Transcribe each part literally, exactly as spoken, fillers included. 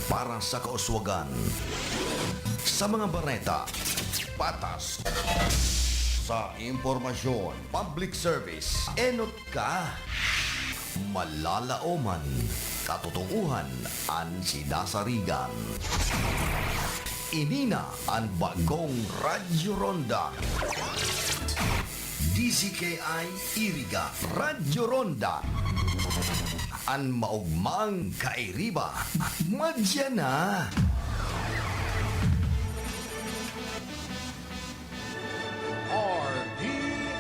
Para sa kauswagan. Sa mga bareta, patas. Sa impormasyon, public service, enot ka. Malalaoman, katotohanan an sinasarigan. Ini na an bagong Radyo Ronda. D Z K I Iriga, Radyo Ronda. An maogmang kairiba, madya na. R P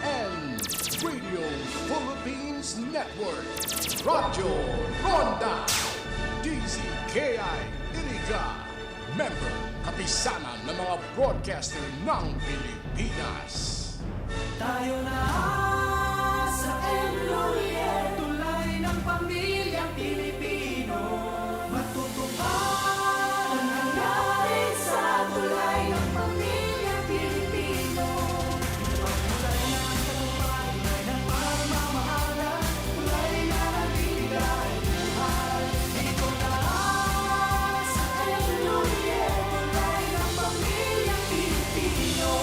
N, Radio Philippines Network, Radyo Ronda, D Z K I Iriga, member, kapisanan ng mga broadcaster ng Pilipinas. Tayo na sa M Lhuillier, tulay ng pamilyang Pilipino. Matutupad ang hangarin sa tulay ng pamilyang Pilipino. Tulay ng tagumpay, tulay ng pagmamahal, tulay na nagbibigay buhay. Ito na sa M Lhuillier, tulay ng pamilyang Pilipino.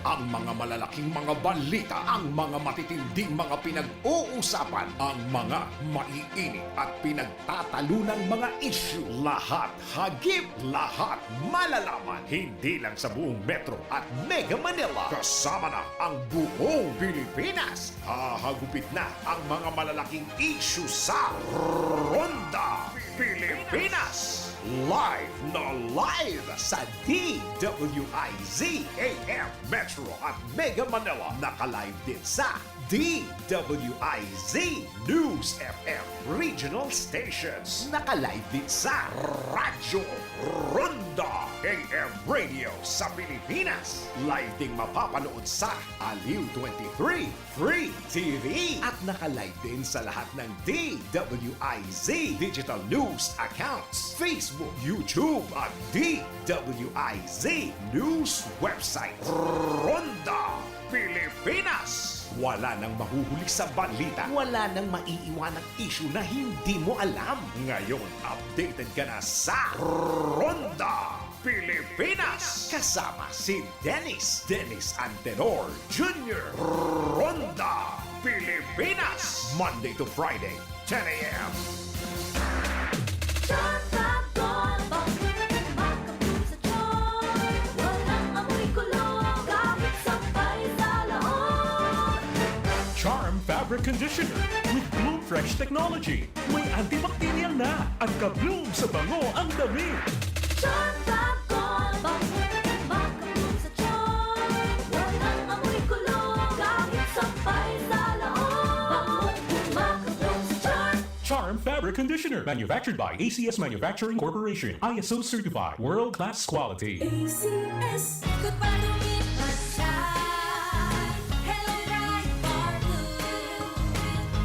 Ang mga malalaking mga balita, ang mga matitinding mga pinag-uusapan, ang mga maiinit at pinagtatalunang mga isyu, lahat hagip, lahat malalaman, hindi lang sa buong Metro at Mega Manila, kasama na ang buong Pilipinas. Hahagupit na ang mga malalaking isyu sa Ronda Pilipinas. Live na live sa D W I Z A M Metro at Mega Manila. Naka-live din sa D W I Z News F M Regional Stations. Naka-live din sa Radyo Ronda A M Radio sa Pilipinas. Live ding mapapanood sa Aliw twenty-three Free T V at naka-live din sa lahat ng D W I Z digital news accounts, Facebook, YouTube at D W I Z news website. Ronda Pilipinas! Wala nang mahuhuli sa balita, wala nang maiiwanang isyu na hindi mo alam. Ngayon, updated ka na sa Ronda Pilipinas! Kasama si Dennis, Dennis Antenor Junior Ronda Pilipinas, Monday to Friday, ten a.m. Charm Fab Gold, bakit makabloom sa charm? Walang amoy kulog, kahit sampay sa laot. Charm Fabric Conditioner with Bloom Fresh Technology. May antibacterial na at ka-bloom sa bango ang damit. Charm Fab Gold, bakit makabloom sa charm? Walang amoy kulog, kahit sampay sa laot. Bangong makabloom sa charm. Charm Fabric Conditioner, manufactured by A C S Manufacturing Corporation, I S O certified, world-class quality. A C S. Goodbye to me, Pride. Hello, Pride Bar Blue.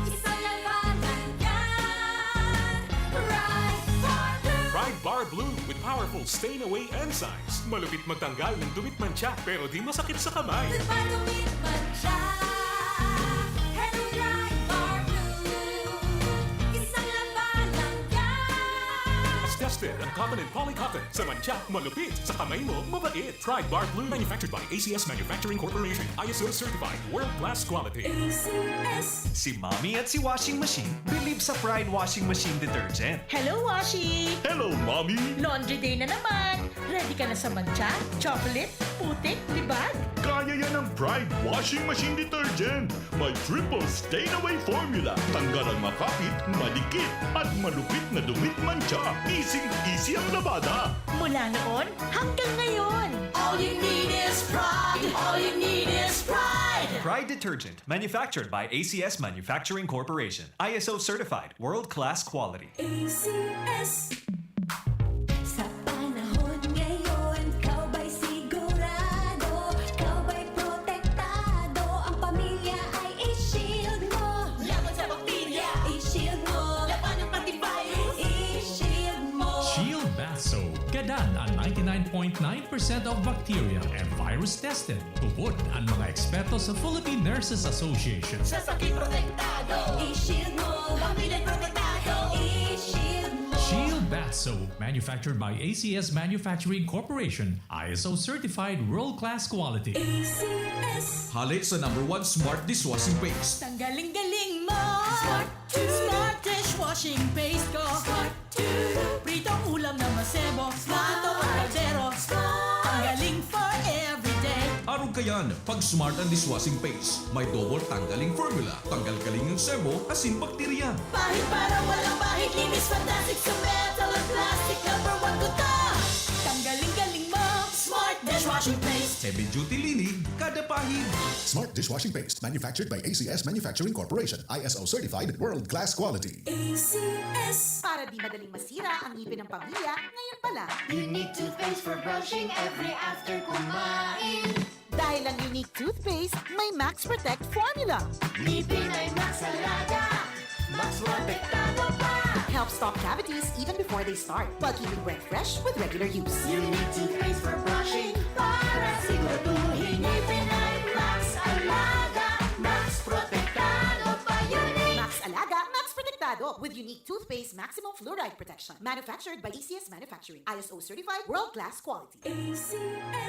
Isang labanan yan. Pride Bar Blue. Pride Bar Blue with powerful stain away enzymes. Malupit magtanggal ng dumi at mantsa, pero di masakit sa kamay. Goodbye to me, mantsa. Hello, Pride Bar Blue. Isang labanan yan. Mas tested ang cotton and poly cotton. Sa mantsa, malupit. Sa kamay mo, mabait. Pride Bar Blue, manufactured by A C S Manufacturing Corporation, I S O certified, world-class quality. A C S. Si Mommy at si Washing Machine believe sa Pride Washing Machine Detergent. Hello, Washi! Hello, Mommy! Laundry day na naman! Ready ka na sa mantsa, chocolate, putik, libag? Kaya yan ng Pride Washing Machine Detergent! May triple stain away formula. Tanggal ang makapit, madikit, at malupit na dumi at mantsa. Easy-easy ang labada. Mula noon hanggang ngayon. All you need is Pride. All you need is Pride. Pride detergent, manufactured by A C S Manufacturing Corporation. I S O certified, world-class quality. A C S. Sa panahon ngayon, ikaw ba'y sigurado? Ikaw ba'y protektado? Ang pamilya ay i-shield mo. Laban sa bakterya, i-shield mo. Laban ng pati virus, i-shield mo. Shield Bath Soap. Gadan ang ninety-nine point nine percent of bacteria and virus tested. Tubod ang mga eksperto sa Philippine Nurses Association. Sa sakit protektado, i-shield mo. Pamilya protektado, i-shield mo. Shield Soap manufactured by A C S Manufacturing Corporation, I S O certified world-class quality. A C S. Hale sa number one smart dishwashing paste. Tanggaling-galing mo. Smart. Smart dishwashing paste ko. Smart. Pritong ulam na masebo. Smart. Ang kaldero. Smart. Tanggaling for everyday. Arog kayan, pag Smart ang dishwashing paste, may double tanggaling formula. Tanggal kaling ng sebo, asin bakterya. Pahid para walang bahid, linis fantastic sa metal at plastic. Number one ko to. Tanggaling-galing mo. Smart dishwashing paste. Heavy duty linig, kada pahid. Smart dishwashing paste, manufactured by A C S Manufacturing Corporation, I S O certified, world-class quality. A C S. Para di madaling masira ang ngipin ng pamilya, ngayon pa lang. Unique toothpaste for brushing every after kumain. Dahil ang Unique toothpaste may Max Protect formula. Ngipin ay Max Alaga, Max Protektado pa. Helps stop cavities even before they start, while keeping breath fresh with regular use. Unique toothpaste for brushing para siguraduhin ngipin ay Max Alaga, Max Protektado pa. Unique. Max Alaga, Max Protektado with Unique toothpaste maximum fluoride protection. Manufactured by A C S Manufacturing. I S O certified, world-class quality. A C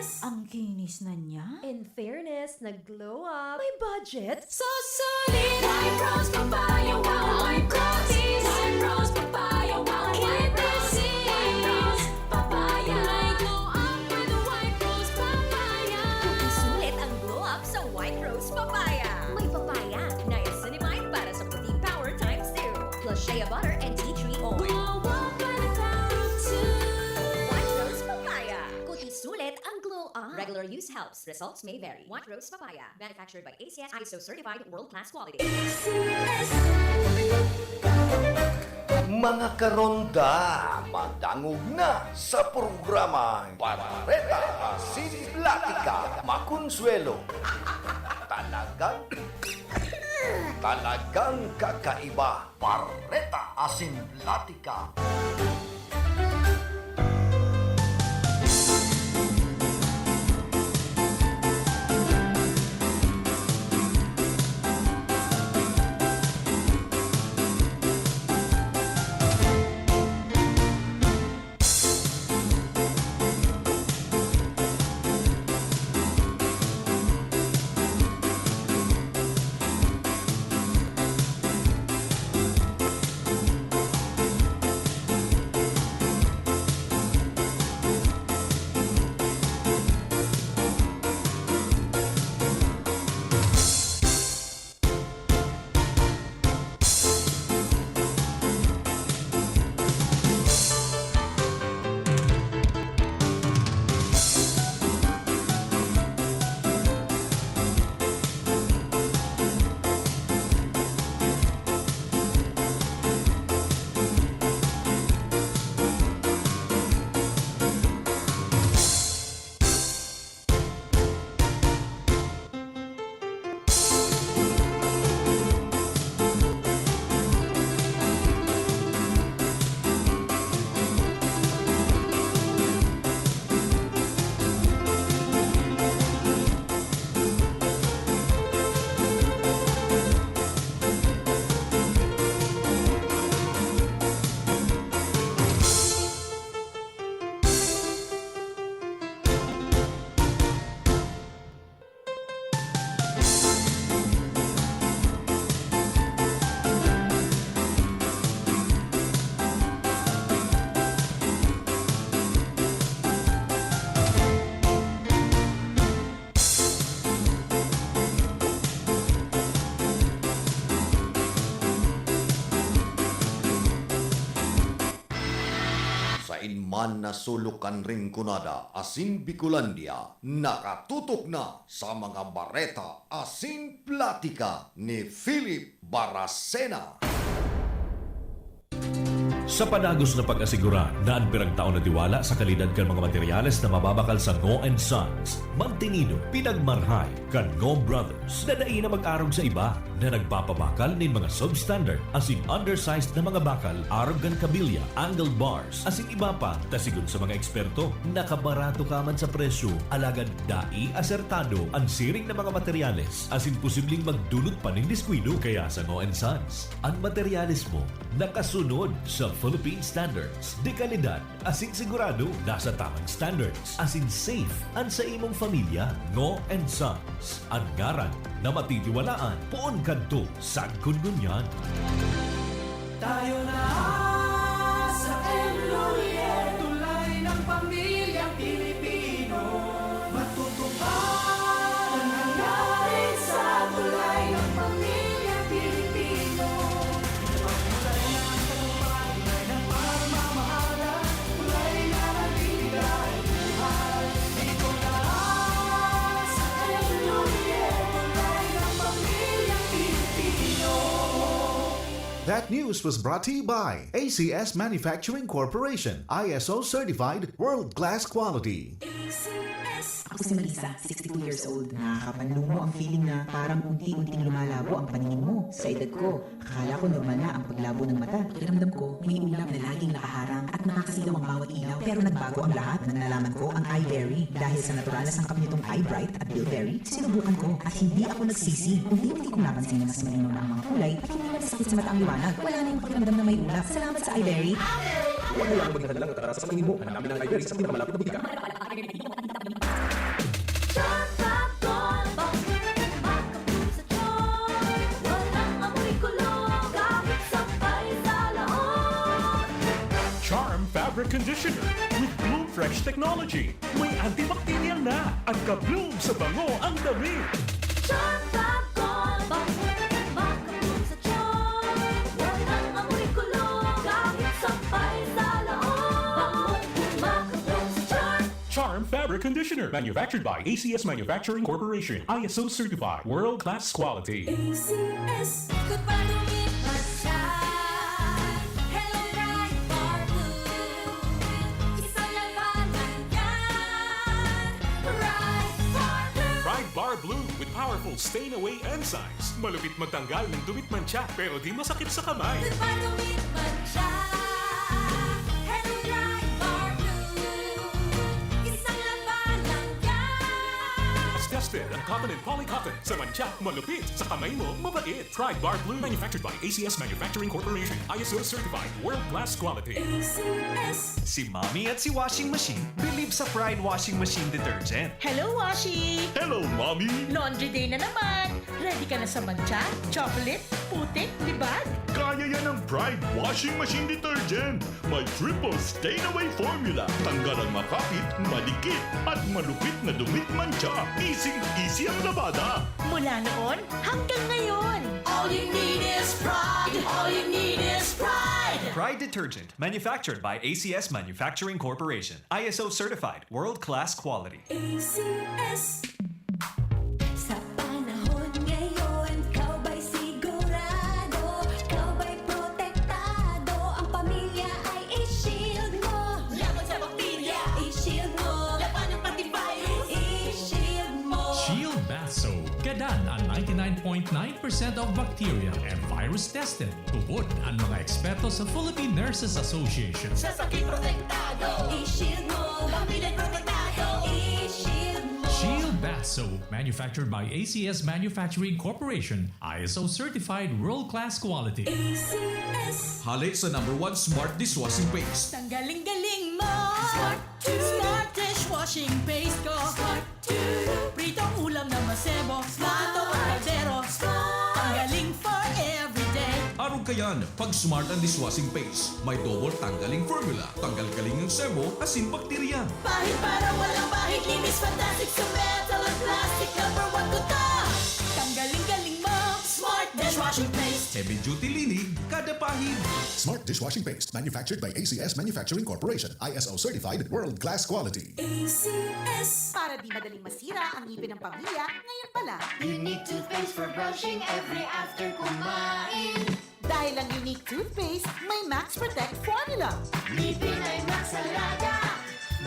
S. Ang kinis na niya. In fairness, nag-glow up. May budget. Susulit! White Rose Papaya, wow! White Rose! White Rose Papaya, wow! White Rose! White Rose Papaya! May glow up with White Rose Papaya! Kung isulit ang glow up sa White Rose Papaya. May papaya, niacinamide para sa puting power times two. Plus shea butter and tea tree oil. Glow up and power two. White Rose Papaya. Kuti sulit ang glow up. Regular use helps. Results may vary. White Rose Papaya. Manufactured by A C S, I S O certified, world-class quality. Mga karonda, madangog na sa programang Bareta Asin Platika. Makonsuelo. Talagang, talagang kakaiba. Bareta Asin Platika. Sain man na sulok kan Rinconada asin Bicolandia, nakatutok na sa mga bareta asin platika ni Philip Baracena. Sa padagos na pag-asigurar na an piragtao na tiwala sa kalidad kan mga materyales na mababakal sa Ngo and Sons, mantinido, pinagmarhay kan Ngo Brothers na dai na mag-arog sa iba. na nagpapabakal nin mga substandard asin undersized na mga bakal arog kan kabilya, angle bars, asin iba pa. Ta sigon sa mga eksperto, nakabarato ka man sa presyo, alagad dai asertado an siring na mga materyales asin posibleng magdulot pa nin diskuido. Kaya sa Ngo and Sons, an materyales mo nakasunod sa Philippine standards, de kalidad, asin sigurado nasa tamang standards, asin safe an sa imong pamilya. Ngo and Sons, an ngaran na matitiwalaan poon kadto sagkod ngunyan. Tayo na sa M Lhuillier, tulay ng pamilyang Pilipino. Matutupad ang hangarin sa tulay ng pamilyang Pilipino. Tulay ng tagumpay, tulay ng pagmamahal, tulay na nagbibigay buhay. Ito na sa M Lhuillier, tulay ng pamilyang Pilipino. That news was brought to you by A C S Manufacturing Corporation, I S O certified, world-class quality. Ako si Marisa, sixty-two years old. Nakakapanlumo ang feeling na parang unti-unting lumalabo ang paningin mo. Sa edad ko, akala ko normal na ang paglabo ng mata. Pakiramdam ko, may ulap na laging nakaharang at nakakasilaw ang bawat ilaw. Pero nagbago ang lahat nang nalaman ko ang iBerry. Dahil sa natural na sangkap nitong iBright at Bilberry, sinubukan ko at hindi ako nagsisi. Unti-unti kong napansin na mas malinaw na ang mga kulay at hindi na masakit sa mata ang liwanag. Wala na yung pakiramdam na may ulap. Salamat sa iBerry. Huwag mo lang maging hadlang at atraso sa paningin mo. Hanapin ang iBerry sa pinakamalapit na botika. Charm Fab Gold, bakit kumakapon sa tiyan? Walang amoy kulo, kahit sabay sa laon. Charm Fabric Conditioner with Bloom Fresh Technology. May antibacterial na at ka-bloom sa bango ang damit. Charm Fab Gold, bakit kumakapon sa tiyan? Walang amoy kulo, kahit sabay sa laon. Bangong kumakapon sa tiyan. Charm Fabric Conditioner, manufactured by A C S Manufacturing Corporation, I S O certified, world-class quality. A C S. Ikot pa, dumit pa siya. Hello, Pride Bar Blue. Isang labanan yan. Pride Bar Blue. Pride Bar Blue with powerful stain away enzymes. Malupit magtanggal ng dumit, mantsa, pero di masakit sa kamay. Ikot pa, dumit pa siya. Hello, Pride Bar Blue. Isang labanan yan. Tested ang cotton and polycotton. Sa mantsa, malupit. Sa kamay mo, mabait. Pride Bar Blue, manufactured by A C S Manufacturing Corporation. I S O certified, world-class quality. A C S. Si Mommy at si Washing Machine believe sa Pride Washing Machine Detergent. Hello, Washi! Hello, Mommy! Laundry day na naman! Ready ka na sa mantsa, chocolate, putik, libag? Kaya yan ng Pride Washing Machine Detergent! May triple stain away formula. Tanggal ang makapit, madikit, at malupit na dumit, mantsa. Easy-easy ang labada. Mula noon hanggang ngayon. All you need is Pride. All you need is Pride. Pride Detergent, manufactured by A C S Manufacturing Corporation. I S O certified, world-class quality. A C S. Sa panahon ngayon, ikaw ba'y sigurado? Ikaw ba'y protektado? Ang pamilya ay i-shield mo. Laban sa bakterya, i-shield mo. Laban ng pati virus, i-shield mo. Shield Bath Soap. Gadan ang ninety-nine point nine percent of bacteria and virus tested. Tubod ang mga eksperto sa Philippine Nurses Association. Sa sakit protektado, i-shield mo. Pamilya protektado, i-shield mo. Shield Bath Soap, manufactured by A C S Manufacturing Corporation, I S O certified, world-class quality. A C S. Hale sa number one smart dishwashing paste. Tanggaling-galing mo. Smart. Smart dishwashing paste ko. Smart. Pritong ulam na masebo, plato, kaldero. Ang galing for everyday. Arog kayan, pag Smart ang dishwashing paste, may double tanggaling formula, tanggal-galing ang sebo, asin bakterya. Pahid para walang bahid, linis fantastic sa metal at plastic, number one ko to. Tanggaling-galing mo, Smart dishwashing paste. Heavy duty linig, kada pahid. Smart dishwashing paste, manufactured by A C S Manufacturing Corporation, I S O certified, world class quality. A C S. Para di madaling masira ang ngipin ng pamilya, ngayon pa lang. Unique toothpaste for brushing every after kumain. Dahil ang Unique toothpaste may Max Protect formula. Ngipin ay Max Alaga,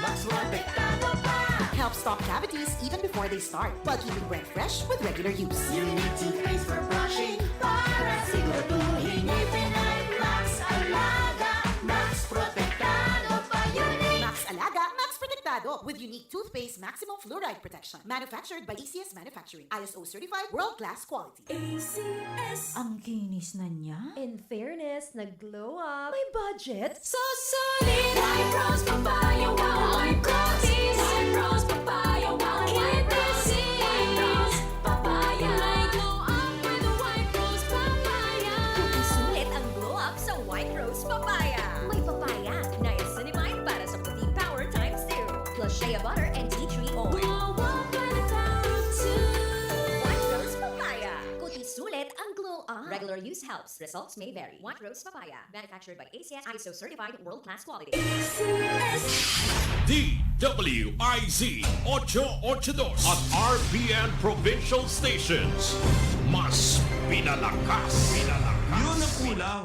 Max Protektado pa. Helps stop cavities even before they start, while keeping breath fresh with regular use. Unique toothpaste for brushing para siguraduhin ngipin ay Max Alaga, Max Protektado pa. Unique! Max Alaga, Max Protektado, with unique toothpaste maximum fluoride protection. Manufactured by A C S Manufacturing. I S O certified, world-class quality. A C S. Ang kinis na niya? In fairness, nag-glow up. May budget? Sa Solid! White Rose Papaya, wow, I'm close. White Rose Papaya, wow, I'm close. White Rose Papaya. May glow up with the White Rose Papaya. Kuti sulit ang glow up sa White Rose Papaya. May papaya, niacinamide para sa puting power times two. Plus shea butter and tea tree oil. Glow up with the power of two. White Rose Papaya. Kuti sulit ang glow up. Regular use helps. Results may vary. White Rose Papaya. Manufactured by A C S, I S O certified, world-class quality. D W I Z ocho ocho dos at R P N Provincial Stations. Mas pinalakas, pinalakas. Yun ang kulang.